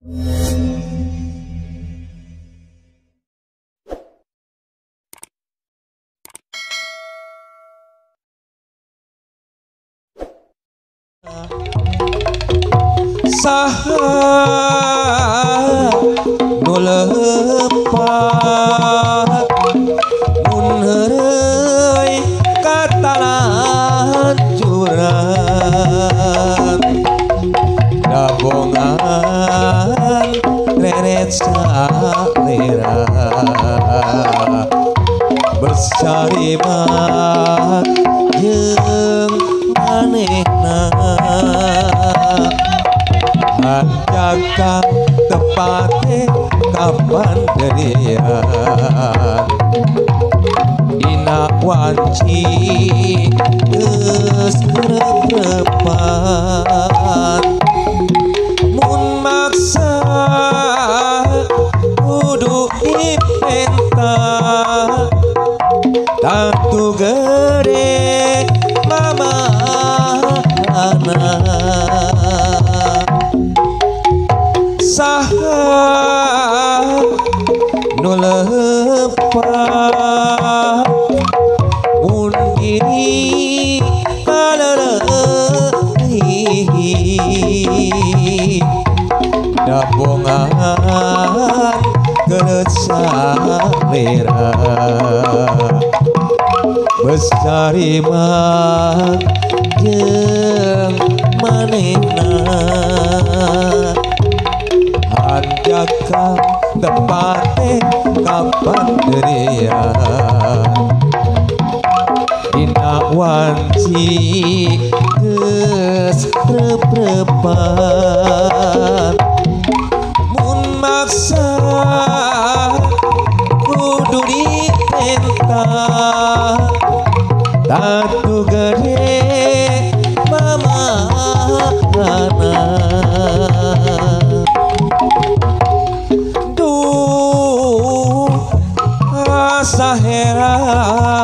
Saha nu lepat mun heureuy katalancuran dabongan reret salera bersarimat jeung manehna hanjakal tepate kapan derian dina wanci geus reprepan mun maksa kudu dipenta tangtu gede mamahana saha nu lepat mun diri kaleuleih dabongan geuleuh salera besarima jeung manehna hanjakal tepate kapan derian dina wanci geus reprepan mun maksa kudu dipenta tatu gede mamahana. Duh asa heran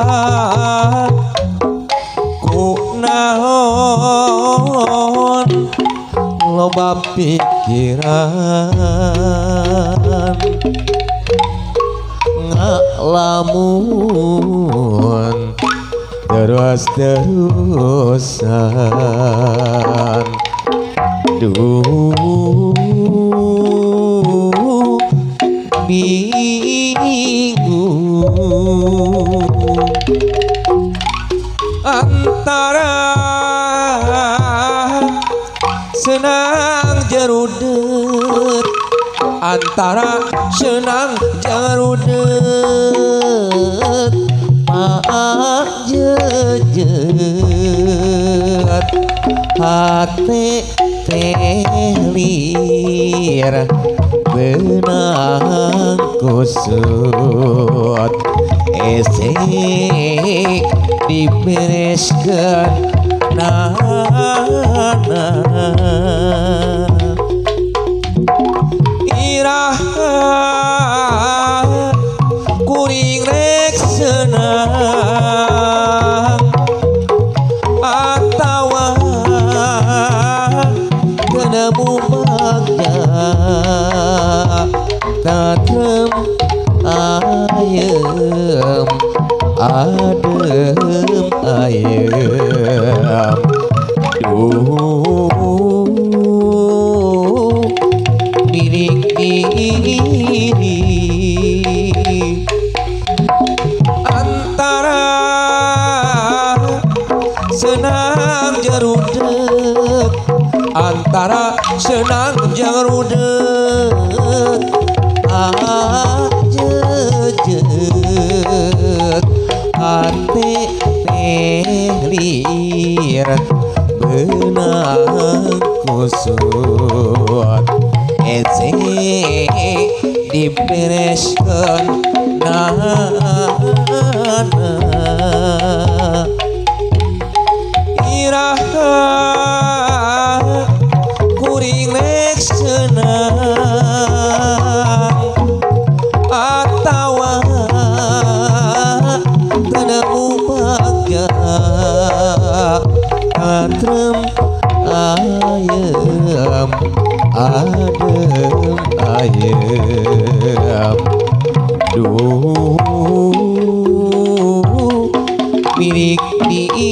ku naon loba pikiran ngalamun terus-terusan. Duh bingung antara senang jerudet antara senang jerudet maaf jejet hate teh lir benang kusut ese dibereskeun nana iraha kuring rek senang atawa nemu bagja tatrem ayem adem ayem duh milik diri antara senang jerudek antara senang jerudek ajejet hate teh lir benang kusut ece dibereskeun nana iraha kuring rek senang atawa teu nemu bagja tatrem ayem adem Ayem duh milik diri.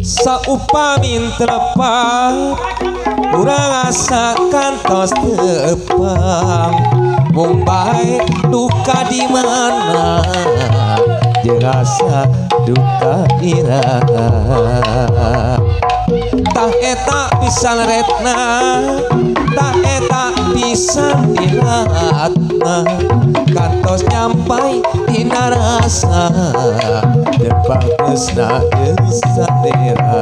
Saupamin telepat urang asa kantos tepang mung bae duka di mana jeung asa duka iraha tah eta pisan retna tah eta pisan dilatna kantos nyampai dina rasa tepang tresna jeung salira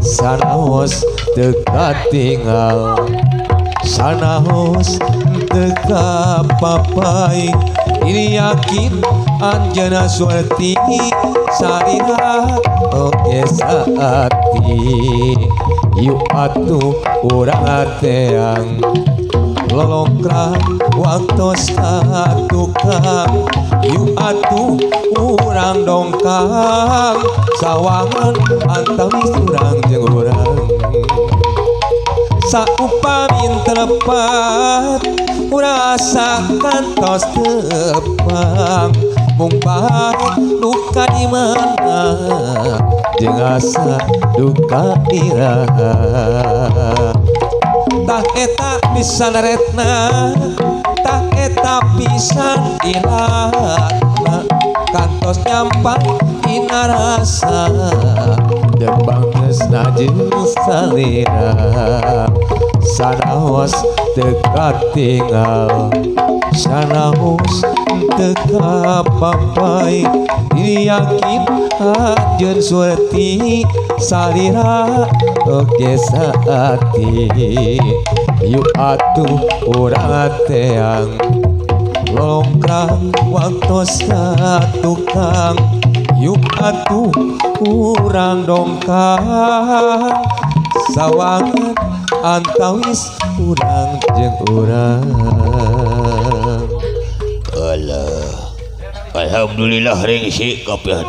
sanaos teu katinggal sanaos teu kapapai ini yakin anjeunna suerti salira oge saati yuk atuh urang ateang lolongkrang waktos ka tukang yuk atuh urang dongkang sawangan antawis urang jeung urang saupamin telepat urang asa kantos tepang mung bae duka di mana jeung asa duka iraha tah eta pisan retna tah eta pisan ilatna kantos nyampai dina rasa dembang tresna jeung salira sanaos teu katinggal sanaos teu kapapai yakin anjeun suerti salira oge saati yuk atuh urang teang longkrang waktos ka tukang yuk atuh urang dongkang sawangan antawis urang jeung urang. Alah, alhamdulillah rengse kabeh.